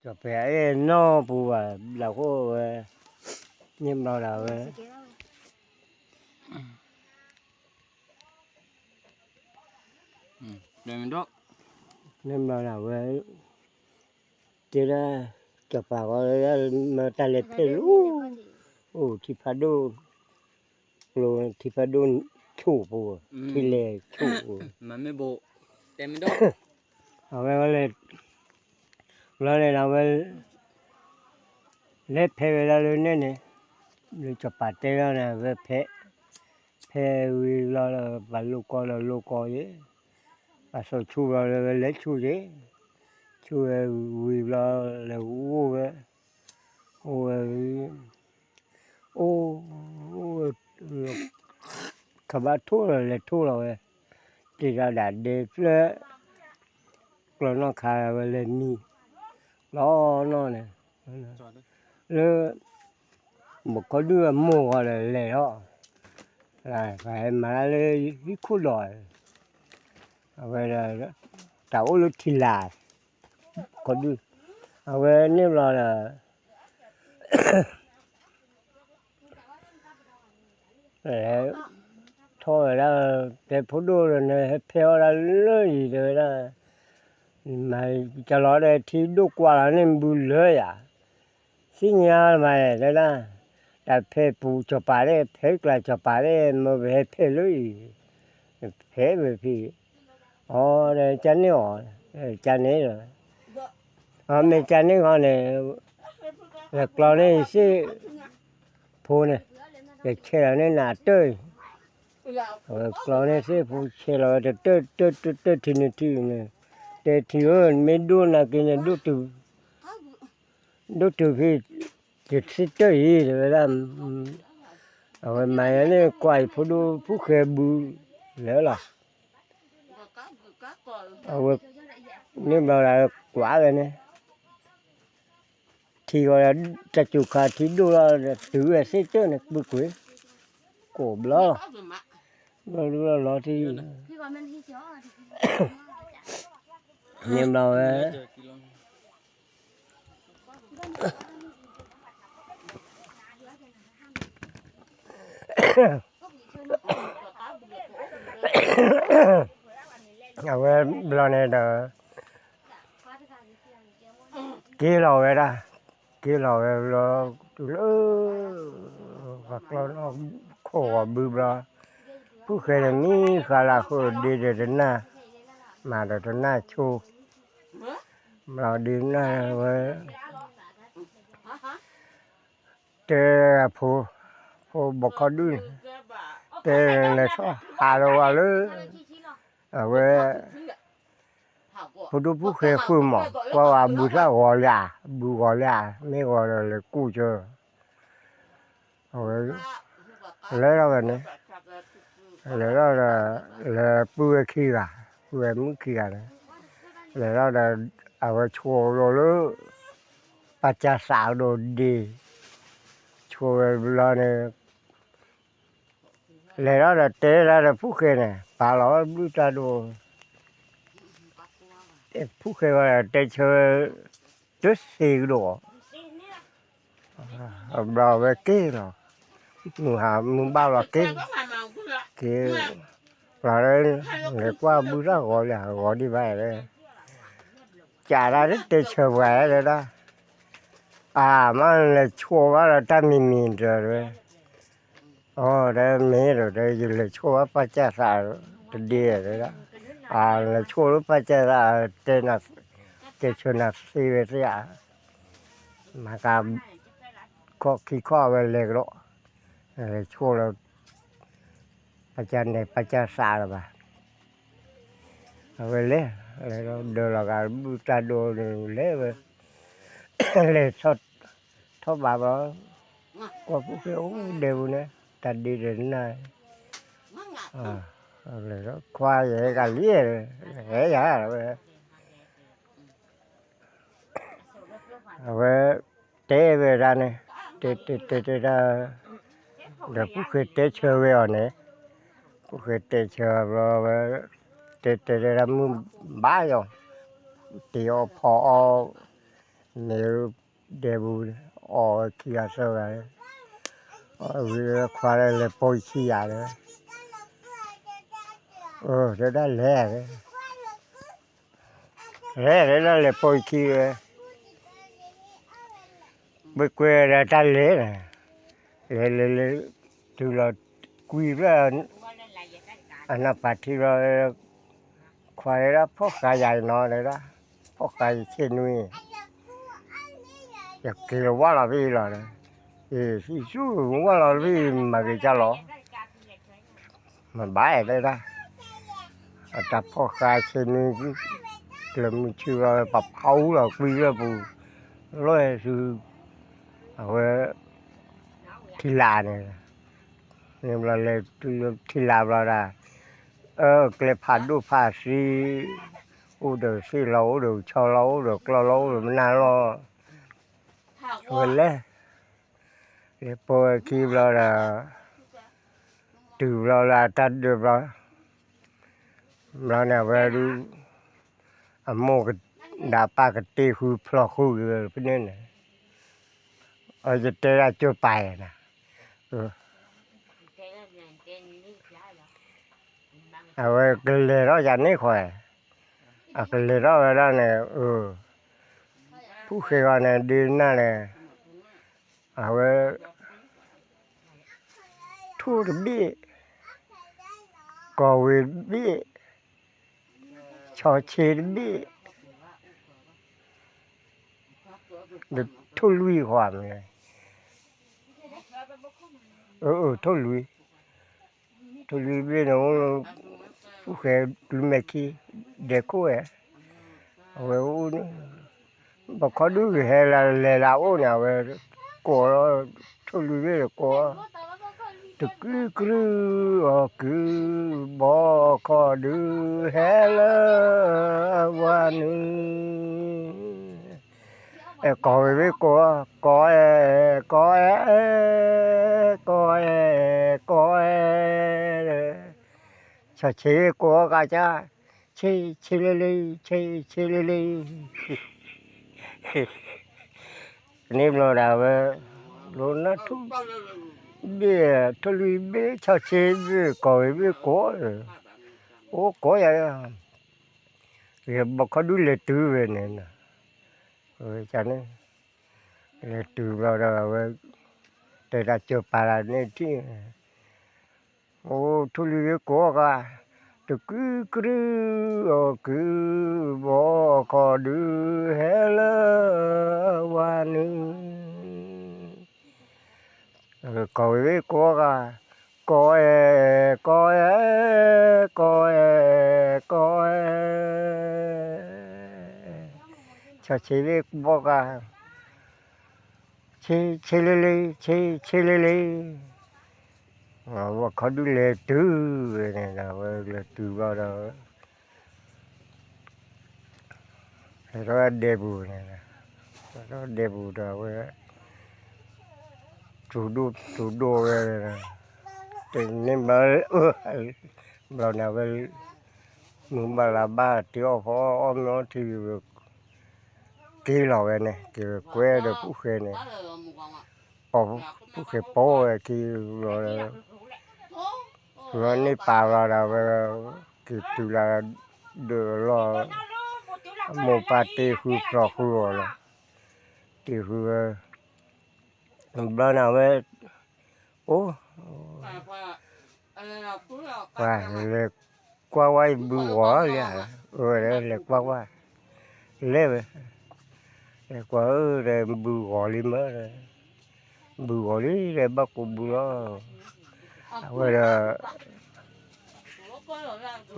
စီၤပၤအဲၣ်နီၢ်ပူၤဘၣ် ဘျးခိၣ်ဝဲ, န့ၣ်ဘျီဒၣ်ဝဲ, န့ၣ်ဘျီဒၣ်ဝဲ, တဲဒၣ်, စီၤပၤဃီ, မ့ၢ်တၢ်လဲၤဖဲလၢ, အိၣ်ထံဖးဒိၣ်, ကျိထံဖးဒိၣ်ဆိၣ်ပူၤ, ထံလဲၤဆိၣ်ပူၤ, အဝဲလဲၤ ဘျီန့ၣ်ဒီးဝဲ လဲၤဖဲဝဲဒၣ်လၢန့ၣ်န့ၣ်, လၢစီၤပၤတဲလီၤန့ၣ် ဝဲဖဲ, ဖဲဝံၤဘျီဒီး ပှၤလိၣ်ကီဒီးလိၣ်ကီယဲ, ပှၤစိာ်ဆူၣ်ဘျီလၢဝဲလဲၤဆူၣ်ယဲ, ဆူၣ်ဝဲဝံၤဘျီ လဲၤအိၣ်ဝဲ, အိၣ်ဝဲ အိၣ်, အိၣ်ဝဲ, ခးဘၣ်ထိၣ်လီၤလဲၤထိၣ်လီၤဝဲ, တ့ၢ်တၢ်ဒၣ်ဒဲဖျၢၣ်, ကျီနီၢ်ခးဝဲလဲၤမံ, လီၤနီၢ်န့ၣ်, လၢ ဘီကီဒုၣ်အမိၢ်ဂီၤဒီးလဲၤထီၣ်, ပှၤဟဲမၤတၢ်လၢဟံၣ်ခိၣ်ဒီး, အဝဲဒီး တၢ်အိၣ်လၢထံလာ်, ကီဒုၣ်, အဝဲန့ၣ်ဘျီဒီး ထီၣ်ဝဲဒၣ်, တဲဖိဒိၣ်ဒီး နဟဲဖဲအီၣ်ဒၣ်လၢအံၤ တဲဝဲဒၣ်, မၤကလီဒီးထံဒိၣ်ကွၢ်လီၤန့ၣ် ဘုလၢယၤ, သ့ၣ်ညါမးတဲဒၣ်, တၢ်ဖဲပူၤစီၤပၤန့ၣ် ဖဲကျါစီၤပၤန့ၣ် မ့ၢ်ပဟဲဖဲလၢအံၤ, ဖဲမ့ၢ်ဖံ, အီ ဒီးကန့ၢ်အီၤ, ကန့ၢ်ဒီး, အမ့ၢ်ကန့ၢ်ဃီန့ၣ်, လဲၤကျီန့ၢ်ယသ့ၣ်ဖိန့ၣ်, ယဆဲးလီၤန့ၢ်နၤတၢၢ်အံၤ, အဝဲကျီန့ၢ်သ့ၣ်ဖိဆဲးလီၤဝဲတၢၢ်တၢၢ်တၢၢ်ထံန့ၣ်ထံန့ၣ်, တဲထံဧၢ မ့ၢ်ဒိၣ်နာ်က့န့ၣ် ဒိၣ်တုၤဖဲ ယသ့ၣ်တၢၢ်အံၤ တဲဝဲဒၣ်, အဝဲမၤယၤန့ၣ် ကွၢ်ယဖိဒိၣ်ဖိၣ်ဃဲဘုလၢလီၤ, အဝဲ, န့ၣ်ဘျီဒီးကွၢ်ဝဲန့ၣ် ထံဂီၤဒီး တၢ်စူၤခါထံဒိၣ်လီၤဒီး တုၤဝဲသ့ၣ်တၢၢ်န့ၣ် ပူၤကွံာ်, ကိးဘျီလီၤ, ဘျီဒုလီၤလီၤထံ, န့ၣ်ဘျီဝဲ အဝဲဘျီန့ၣ်ဒီး က့ၤလီၤဝဲဒၣ်, က့ၤလီၤဝဲဘျီ, တုၤလၢ ပှၤကျီနီၢ်ခိၣ်ဂီၤဘုဘျီ, ဖိၣ်ဃဲန့ၣ်မံဃာ်လၢအဃိ ဒ့ဒီးတနၢ်, မၤဒီးတနၢ်ဆိ, ဘျီဒ့နၢ်ဝဲ တဲအဖိ, ဖိဘီခီဒုၣ်န့ၣ်, တဲလဲၤထီၣ်ဟးလီၤဝဲလၢ, အဝဲ, ဖိဒိၣ်ဖိၣ်ဃဲဃုမး ကွၢ်ဝဲဘုသၣ်ဂီၤလၢ, ဘုဂီၤလၢ, မ့ၢ်ဂီၤဒီးလဲၤကူၣ်ကၢ, အဝဲ, လဲၤထီၣ်ဝဲန့ၣ်, လဲၤထီၣ်ဒီး, လဲၤပုၢ်ဝဲခံဂၤ, ပုၢ်ဝဲမုၣ်ခံဂၤန့ၣ်, လဲၤထီၣ်ဒီး, အဝဲဆိလီၤလၢ ပၢ်ကၢ်သးအဒိၣ်ဒ့, ဆိဝဲဘျီန့ၣ်, လဲၤထီၣ်ဒီးတဲဒၣ်ဒီးဖိၣ်ဃဲန့ၣ် ပာ်လီၤဘုၣ်တၢ်ဒိၣ်, ဖိၣ်ဃဲဝဲတဲဆၢ, တသ့ကဒီး, ဘျီဝဲက့ၤလီၤ, မုၢ်ဟါမုၢ်ဘၣ်လီၤက့ၤ, က့ၤ, လီၤ, လဲၤကွၢ်ဘုသၣ်ဂီၤလၢဂီၤဒံးဘၣ်, ကးတၢ်တတဲဆၢပှၤဒၣ်, အမ့ၢ်လဲၤဆိဘၣ်ဒီးတၢ်မံၤမံၤတဝဲ အီၤ တဲမ့ၢ်ဒီး တဲယလဲၤဆိဘၣ်ပၢ်ကၢ်သးတဒ့, တဲဒၣ်, အလဲၤဆိလၢပၢ်ကၢ်သး, တဲဆၢနၤသ့ဝဲသ့ဧါ, မၤက, ခီၣ်ခံခီၣ်ဝဲလဲၤကဒီး, လဲၤဆိလၢ ပၢ်ကၢ်နဲၣ်ပၢ်ကၢ်သးလၢၤဘၣ်, အဝဲလဲၤ, လဲၤဒီးဒၢးလီၤဂာ်ဘုၣ်တၢ်ဒိၣ်န့ၣ်လဲၤဝဲ, လဲၤ, ထီၣ်ဘးဘျီ, ကွၢ်ဖိၣ်ဃဲအိၣ်ဒဲပူၤန့ၣ်, တၢ်ဒ့ဒီးနၢ်, လဲၤဒီးခွါယဲကလံ, ဟဲယၤဝဲ အဝဲ, တဲဝဲဒၣ်န့ၣ်, တဲတဲတဲတဲဒၣ်, ဒီးဖိၣ်ဃဲတဲဆၢဝဲအီၤန့ၣ်, ဖိၣ်ဃဲတဲဆၢဘျီဝဲ, တဲတဲတဲဒၣ်မုၢ်ဘၣ်ယီၤ, တ့အီၣ်ဖီအီၣ်, န့ၣ်ဒဲပူၤ အီၣ်ဝဲခံဂၤသၢဂၤ, အဝဲခွါလၢလဲၤပိာ်ခံဂၤဒီး, တဲဒၣ်လဲၤ, လဲၤတဲဒၣ်လဲၤပိာ်ခံဝဲ, ပကွဲဒီးတၢ်လဲၤန့ၣ်, လဲၤလဲၤလဲၤ, တုၤလီၤကွံာ်ဖျၢၣ်, အနီၢ်ပၤထံၣ်ဘျီ, ခွါတဲဒၣ်ဖီၣ်ဃာ်ယၤနီၤတဲဒၣ်, ဖီၣ်ဃာ်ယဆ့ၣ်နွံ, ယက့ၤလီၤဝၢ်လီၤဖဲအံၤလီၤ, အ့ၣ် ဆူၣ်ဆူၣ်ဝၢ်လီၤဖဲအံၤ မၤဂ့ၤကၢ်လီၤ, မၤဘၣ်တဲဒၣ်, အတၢ်ဖီၣ်ဃာ်ဆ့ၣ်နွံ, ကျၢၤမုၢ်ဆ့ၣ်လီၤ ပဖးအူလီၤကွံာ်လၢပူၤ, လီၤဆူ, အဝဲ, ထံလာ်န့ၣ်, န့ၣ်ဘျီလဲၤတုၤလၢထံလာ်ဘျီဒၣ်, အၢ ကျဲဖးဒိၣ်ဖးသံ, အိၣ်ဒီးသ့ၣ်လီၤ အိၣ်ဒီးဆီလီၤ အိၣ်ဒီးကျီလီၤ အိၣ်ဒီးမနုၤလီၤ, အဝဲလဲၤ, လဲၤပိာ်ဝဲခံဘျီဒီး, တုၤဘျီလၢအတၢ်ဒၢးဘျီ, ဘျီန့ၣ်အဝဲဒုး, အမိၢ်ဒီးပၢ်ကတ့ဃုဖျီဃုက့ၤဝဲဖဲန့ၣ်န့ၣ်, အယတဲဒၣ်ကၠိပၤယဲနီၤ, အဝဲကလဲၤထီၣ်ယၤန့ၣ်ဃီ, အကလဲၤထီၣ်ဝဲဒၣ်န့ၣ်, ဖုဃဲဂီၤန့ၣ်ဒုးနၢ်န့ၣ်, အဝဲ, ထိၣ်တဘ့ၣ်, ကီၢ်ဝ့ၤတဘ့ၣ်, ဆီဆ့တဘ့ၣ်, ဒီးထိၣ်လွံၢ်ဃီမ့ၢ်, ထိၣ်လွံၢ်, ထိၣ်လွံၢ်ဘ့ၣ်န့ၣ်, ဖုဃဲကလုၢ်မဲာ်ခံ, ဒဲခိၣ်ဝဲ, အဝဲအိၣ်န့ၣ်, ဘီခီဒုးကဟဲလၢလဲၤလၢအအိၣ်န့ၣ် အဝဲ, ကိးလီၤ, ထိၣ်လွံၢ်ဘ့ၣ်ဒီးကိး, တကုကုၢ်အီၤကုၢ်, ဘီခီဒုးဟဲလၢ, ဝၤနုၤ အဲ ကီၢ်ဝ့ၤဘ့ၣ်ကိး, ကီၢ်အဲ, ကီၢ်အဲ, ကီၢ်အဲ, ကီၢ်အဲ, ဆီဆ့ကိးကါကါ, ဆ့, ဆ့လ့လ့, ဆ့, ဆ့လ့လ့, န့ၣ်ဘျီဒၣ်ဝဲ, လီၤနၢ်ထူၣ်, ဘ့ၣ်, ထိၣ်လွံၢ်ဘ့ၣ် ဆီဆ့ဘ့ၣ် ကီၢ်ဝ့ၤဘ့ၣ်ကိး, အိၣ်ကိးယၤ, ဘီခီဒုးလဲၤတုၤဝဲန့ၣ်, ဝဲန့ၣ်, လဲၤတုၤဘျီဒီးအဝဲ, တဲတၢ်ကၢၤပၤလၢန့ၣ်ထံၣ်, အိၣ်ထိၣ်လွံၢ်ဘ့ၣ်ကိးကါ, တကုကုၢ်အီၤကုၢ်, ဘီခီဒုးဟဲလၢ, ဝၤနုၤ ကီၢ်ဝ့ၤဘ့ၣ်ကိးကါ, ကီၢ်အဲ, ကီၢ်အဲ, ကီၢ်အဲ, ကီၢ်အဲ, ဆီဆ့ဘ့ၣ်ဘီကါ, ဆ့, ဆ့လ့လ့, ဆ့, ဆ့လ့လ့, ဘီခီဒုးလဲၤတုၤဝဲန့ၣ်ဒီး အဝဲလဲၤတုၤဘျီဒီး ဟဲထီၣ်ဒဲပူၤန့ၣ်, ဟဲထီၣ်ဒဲပူၤဒီးအဝဲ, တူၢ်ဒိၣ်တူၢ်ဒိၣ်ဝဲ, တန့ၢ်ဘၣ်, ဘျီန့ၣ်ဝဲ, မုၢ်ဘၣ်လါဘၣ် တ့အီၣ်ဖီအီၣ်မ့ၤအီထံဝဲ, က့ၤလီၤဝဲန့ၣ် က့ၤကွဲဒီးဖုဃဲန့ၣ်, ဖုဃဲပိာ်ဝဲက့ၤလီၤ, လီၤန့ၢ်ပာ်လီၤဒီးဝဲ, က့ၤတုၤလၢ, ဒၢးလီၤ, အမိၢ်ပၢ်တ့ဃုဖျီဃုအီၤလီၤ, တ့ဃုဝဲ, ဘျီန့ၣ်ဝဲ, အိၣ်, ပှၤလဲၤကွၢ်ဝဲ ဘုဂီၤလံဧါ, အဝဲလဲၤကွၢ်ဝဲ, လဲၤဝဲ, လဲၤကွၢ်ဧၢ ဒီးဘုဂီၤလံမ့ၢ်, ဘုဂီၤလံဒီး ဘၣ်ကိးဘုလီၤ, အဝဲဒီး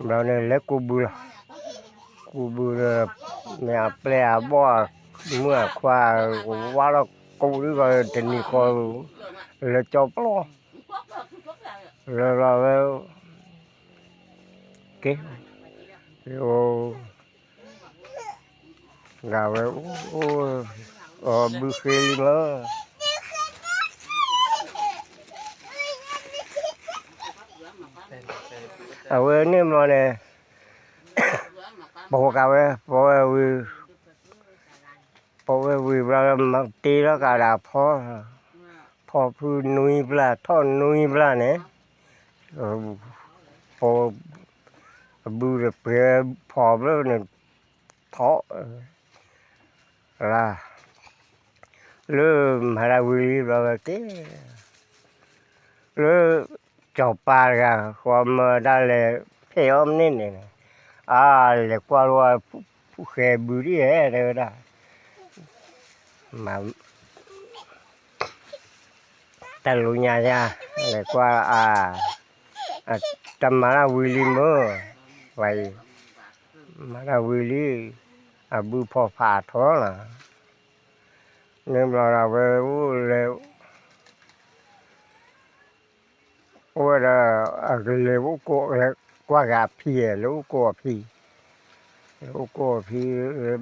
ဘျီန့ၣ်လဲၤကိးဘုလီၤ, ကိးဘုဒီး, မ့ၢ်အပျဲၢ်အဘီၣ်, မုၣ်အခွါ, ကဝါလီၤကိးဒ်ဂီၤတနံၤဃီ, လၢကၠီပျီ, လၢလီၤဝဲ, က့ၤ, အိၣ်, ဒၣ်ဝဲ, အိၣ်, အီၤဘုဃ့လံမ့ၢ် အဝဲန့ၣ်မ့ၢ်န့ၣ်, ပိာ်ကါဝဲ, ပိာ်ဝဲဝံၤ, ပဝဲဝံၤဘျီ တ့ထီၣ်ကးဒီးဖီ, ဖီဖုနွံဘျီ ထီၣ်နွံဘျီန့ၣ်, ပ, အဘုတပှဲၤဖီဘျီန့ၣ်, ထီၣ်, လၢမၤတၢ်ဝံၤလံဘျီဝဲက့ၤ လၢ စီၤပၤတဂၤ ဃီမၢတၢ်လဲၤဖဲးအီၣ်မ့ၢ်န့ၣ်န့ၣ်, အါ, လဲၤကွၢ်လီၤ ဖုဃဲဘုဒ်ဧဲ တဲဝဲဒၣ်, တၢ်လီၤညါယါ, လဲၤကွၢ်အါ, တၢ်မၤတၢ်ဝံၤလံမ့ၢ်, ဝဲအံၤ, မၤတၢ်ဝံၤလံ, အဘုဖီဖးထီလီၤ, န့ၣ်ဘျီဒီးဝဲအိၣ်လဲၤ အိၣ်ဝဲဒီး အကလဲၤအိၣ်ကိး ကွၢ်ဂၤအဖံ လဲၤအိၣ်ကိးအဖံ, လဲၤအိၣ်ကိးအဖံ,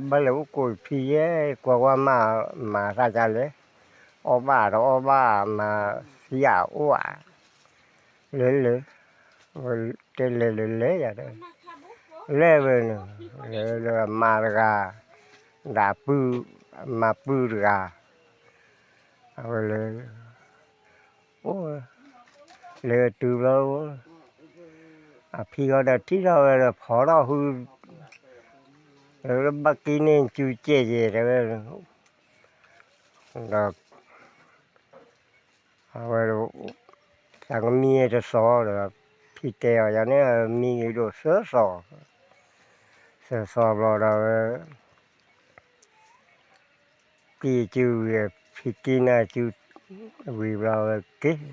ဘၣ်လဲၤအိၣ်ကိးအဖံယဲ, ကွၢ်ကွၢ်မး မၤသးဒ်လဲၣ်, အီၣ်ဘၣ်တအီၣ်ဘၣ် မၤသံအအိၣ်ဧါ, လဲၤလဲၤ, တဲလဲၤလဲၤလဲၤယၤ, လဲၤဝဲန့ၣ်, လဲၤဒီးအမါတဂၤ, ဒီးအပုၢ်, အမါပုၢ်တဂၤ, အဝဲလဲၤ အိၣ်ဝဲ, လဲၤတုၤဘျီ, အဖံဃီဒီးထံၣ်ထီၣ်ဝဲဒီးဖီထီၣ်ဟု, လၢဘၣ်က့ၤန့ၢ်စုကဲၣ်ယဲၢ် တဲဝဲ, ဒီး အဝဲ, သးကမံတစီၤဒီး, ဖံတဲအီၤ ယၤန့ၣ်မံဂ့ၤဒိၣ်သၢစီၤ, သၢစီၤဘျီဒီးဝဲ ကံၢ်စုဝံၤ ဖံကံၢ်နၢ်စု, ဝံၤဘျီဝဲက့ၤ,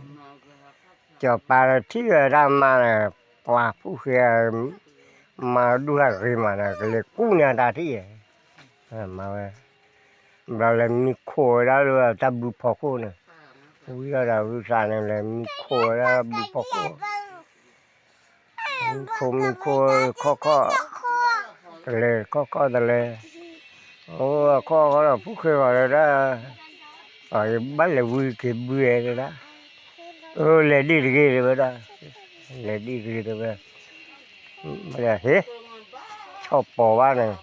စီၤပၤဒီးထံၣ်ဝဲတၢ်မါန့ၣ်, ပှၤဖုဃဲ, မၤဒူၣ်ဟးဂ့ၤမးန့ၣ် ကလဲၤကူၣ်န့ၢ်အတၢ်ထံၣ်, မၤဝဲ, ဘျီလဲၤမံခိၣ်ဝဲဒၣ်လၢတၢ်ဘုဖီခိၣ်န့ၣ်, ဝံၤဒီးဝံသးန့ၣ် လဲၤမံခိၣ်ဝဲဒၣ်ဘုဖီခိၣ် မံခိၣ်မံခိၣ်ခီၣ်ခီၣ်, တလဲၤခီၣ်ခီၣ်တလဲၤ, အိၣ်ခီၣ်ခီၣ်ဒီးဖုဃဲဂီၤဒီးဒၣ်, ဘၣ်လဲၤဝံၤက့ၤဘုဧဲဒၣ်, အၢ လဲၤဒ်တဂ့ၤတဲဝဲဒၣ်, လဲၤဒ်တဂ့ၤတဲဝဲ, ဟ့ၣ်, ဆီၣ်ပိာ်ဘၣ်န့ၣ်,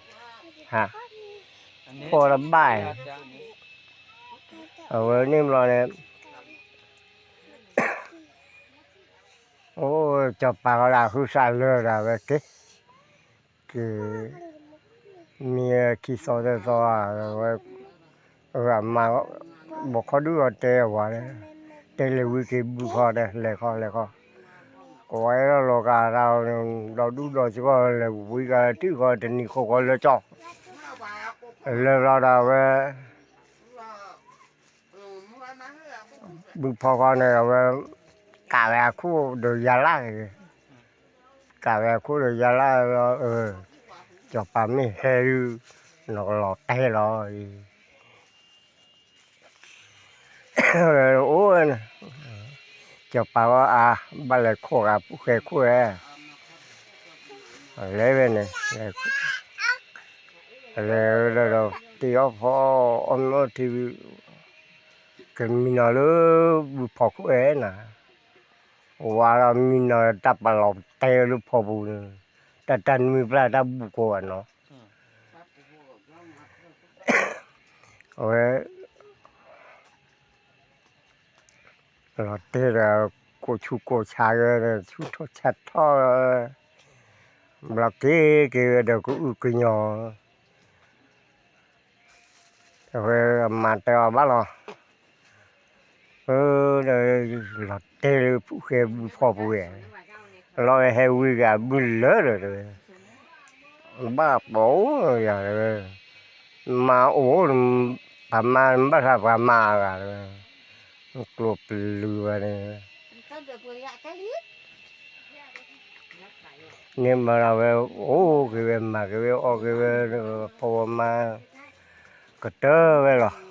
ဖီၣ်တဘၣ်အံၤ, အဝဲန့ၣ်ဘျီန့ၣ် အိၣ် စီၤပၤဃီဒီးဟုသးလၢာ်ဒီး အဝဲက့ၤ, က့ၤ, မံခံသီသၢသီဧါ, ဝဲ, အမါ, ဘီခီဒုၣ်အီၤတဲအဝၤ, တဲလဲၤဝံၤက့ၤဘုခီဒီး လဲၤခီလဲၤခီ, ကဝဲလီၤကးတၢ်, ဒီဒူၣ်ဒီစ့ၢ်ကီး လဲၤဝံၤကးထံၣ်ဃီတနံၤဃီဃီလၢကၠီ, လၢဘျီဒီးအဝဲ ဘုဖီဃီန့ၣ် အဝဲ, ကးဝဲအခိၣ်ဒီးယၤလၢ်, ကးဝဲအခိၣ်ဒီးယၤလၢ်လီၤ, စီၤပၤမ့ၢ်ဟဲဒုး, နကလီၤတဲာ်လီၤ, အိၣ်ဝဲန့ၣ်, စီၤပၤဃီအါ, ဘၣ်လဲၤခိၣ်ဂၤဖုဃဲခိၣ်ဧဲ, လဲၤဝဲန့ၣ်, လဲၤဝဲဒီး တ့အီၣ်ဖီအီၣ်မ့ၤအီထံ, ကမံနီၤလၢဘုဖီခိၣ်ဧဲနၤ, ဝါဒီးမံနီၤတၢ်ပာ်လီၤတဲလၢဖီပူၤန့ၣ်, တၢ်တၢ်နွံပျၢ်တၢ်ဘူၣ်ကိးဂၤနီၤ, အဝဲ လီၤတဲာ်ဒီး ကိးဆူကိးဆါဂ့ၤဒီး ဆူထီၣ်ဆါထီၣ်, ဘျီက့ၤက့ၤဝဲဒီးကအုၣ်ကညီၤ, အဝဲအမါတဲအီၤဘၣ်လီၤ, အၢ, လီၤတဲာ်လၢဖုဃဲဘုဖီပူၤဝဲ, လီၤဝဲဟဲဝံၤဂၤဘုလၢာ်ဒီးတဲဝဲ, ဘၣ်ပိာ်အိၣ်ယၤတဲဝဲ, မါအိၣ်, ပှၤမါဘၣ်သးပှၤမါအဂၤတဲဝဲ, ကျိၤပလုာ်ဘၣ်န့ၣ်, န့ၣ်မၤဒီးဝဲ, အိၣ်က့ၤဝဲ မၤက့ၤဝဲ အီၣ်က့ၤဝဲ, ဖီဝဲမါ, ကတၢၢ်ဝဲလီၤ.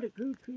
တခုခု